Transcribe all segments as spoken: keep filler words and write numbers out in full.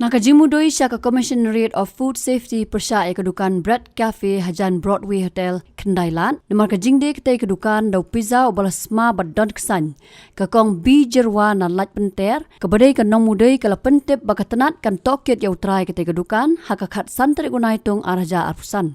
Na ka jingmudui sha ka Commissionerate of Food Safety pyrshah ïa ka dukan Bread Cafe hajan Broadway Hotel Khyndailad namar ka jingdie katei ka dukan da u pizza uba la sma bad don ksain, ka Kong B Jyrwa na Laitpynter, kaba dei ka nongmudui, ka la pyntip ba ka tnat kan tohkit ïa u trai katei ka dukan ha ka khatsan tarik u Naitung ar hajar arphew san.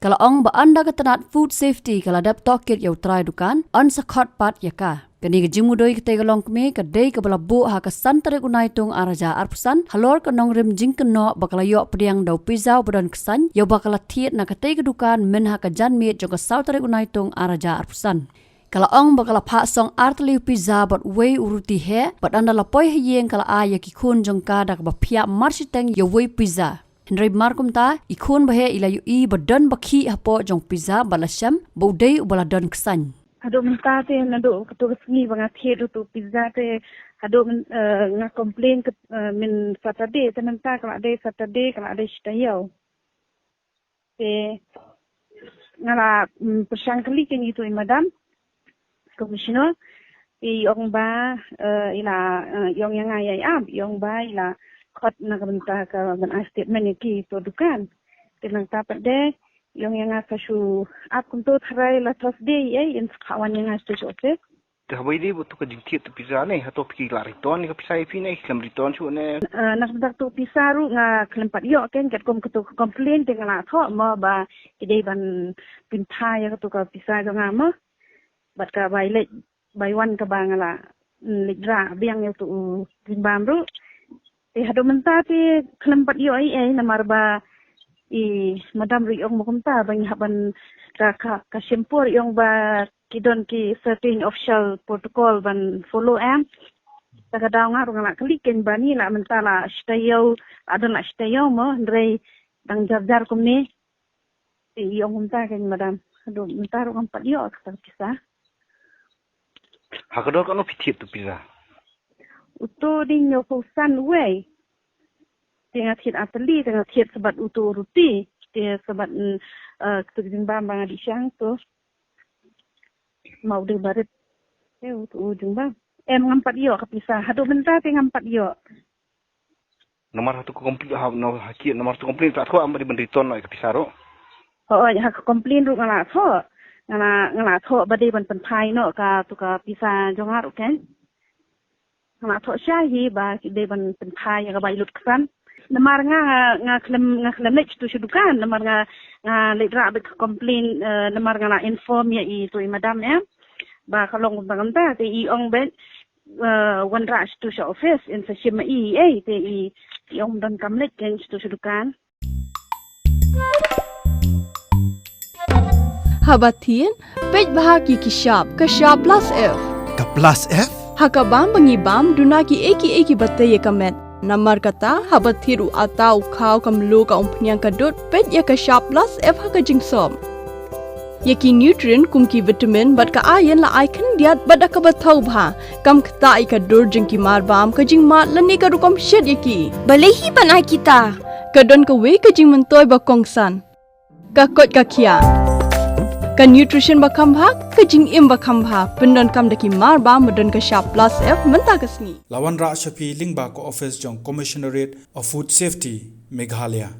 Ka la ong ba ynda ka tnat Food Safety ka la dep tohkit ïa u trai dukan, yn sa khot pat ïa ka. Kane ka jingmudui katei ka longkmie ka dei kaba la buh ha ka san tarik u Naitung ar hajar arphew san halor ka nongrim jingkynnoh ba ka la ïoh pdiang da u pizza uba don ksain ïa uba ka la thied na katei ka dukan mynha ka janmiet jong ka saw tarik u Naitung ar hajar arphew san. Ka la ong ba ka la phah song ar tylli u pizza bad wei u ruti heh, bad ynda la poi ha ïing ka la ai ïa ki khun jong ka da kaba phiah marshiteng ïa uwei u pizza. Hynrei markumta i khun ba heh i la ïohi ba don ba khih hapoh jong u pizza bad la shem ba u dei uba la don ksain. Haduh mynta te, naduh kato ka sngi ba nga thied uto u pizza te, haduh myn-, eh, nga complain ka, eh, myn Saturday, te mynta ka la dei Saturday, ka la dei shi taïew. Te nga la, mm, pyrshang kylli kein ïa ito i madam Commissioner. Te i ong ba, eh, i la, eh, i ong ïa nga ïa i ap, i ong ba i la khot na ka bynta ka ban ai statement ïa kito dukan. Te nangta pat de i ong ïa nga sa shu ap kumto, tharai la Thursday ei yn sa kha wan ïa nga sha office. Te haba ïadei bad uto ka jingthied uto u pizza ne, hato phi ki la return ïa ka pisa ïa phi ne, khlem return shuh ne? Eh, na ka bynta uto u pisa ruh nga khlem pat ïoh kein, katkum kato ka complain te nga la thoh mo ba ki dei ban pynphai ïa kato ka pisa jong nga mo. Bad ka bai leit bai wan kaba nga la, mm, leit rah biang ïa uto u jingbam ruh. Te haduh mynta te khlem pat ïoh ei ei namar ba i madam ruh i ong ba kumta ba ngi hap ban ka, ka, ka shim por, i ong ba ki don ki certain official protocol ban follow em. Ta ka daw nga ruh nga la kylli kein ba ni la mynta la shi taïew, la don la shi taïew mo, hynrei dang jar jar kumne. Te i ong kumta kein madam. Haduh mynta ruh ngam pat ïoh kata ka pisa. Ha ka dor katno phi thied uto u pizza? Uto dei hynñiewphew san uwei. Te nga thied ar tylli, te nga thied sa bad uto u ruti. Te sa bad, mm, eh, kato ka jingbam ba nga dih shang to. Ma u dei barit. Te uto u jingbam. Em, ngam pat ïoh ka pisa. Haduh mynta te ngam pat ïoh. Namar hato ka complain, ha, no, ha ki, namar hato ka complain ka la thoh em ba dei ban return noh ïa ka pisa ruh? Hooid, ha ka complain ruh nga la thoh. Nga la, nga la thoh ba dei ban pynphai noh kato ka pisa jong nga ruh kein. Nga la thoh shai hi ba ki dei ban pynphai ïa ka bai lut ksan. Namar nga, nga, nga khlem, nga khlem leit sha uto sha dukan, namar nga, nga leit rah bad ka complain, eh, namar nga la inform ïa ito i madam em. Ba ka long kumta kumta, te i ong bad, eh, wanrah sha uto sha office, yn sa shim ma i, eh, te i, i ong ym donkam leit kein sha uto sha dukan. Haba thied, peit bha ïa ki shap, ka shap plus F. Ka plus F? Ha ka bam ba ngi bam, duna kiei kiei kiba tei ïa ka met. Namar kata, haba thied u atta, u khaw, ka mluh, ka umphniang, ka dud, peit ïa ka shap plus F ha ka jingsop. Ïa ki nutrient kum ki vitamin bad ka iron la ai khyndiat bad da kaba thaw bha. Kam ktah ïa ka dur jong ki marbam, ka jingmad lane ka rukom shet ïa ki. Balei hi ban ai kita? Ka don kawei ka jingmyntoi ba kongsan. Ka koit ka khiah. Ka nutrition ba kham bha, ka jingim ba kham bha. Pyndonkam da ki marbam ba don ka shap plus F mynta ka sngi. La wanrah sha phi lyngba ka office jong Commissionerate of Food Safety, Meghalaya.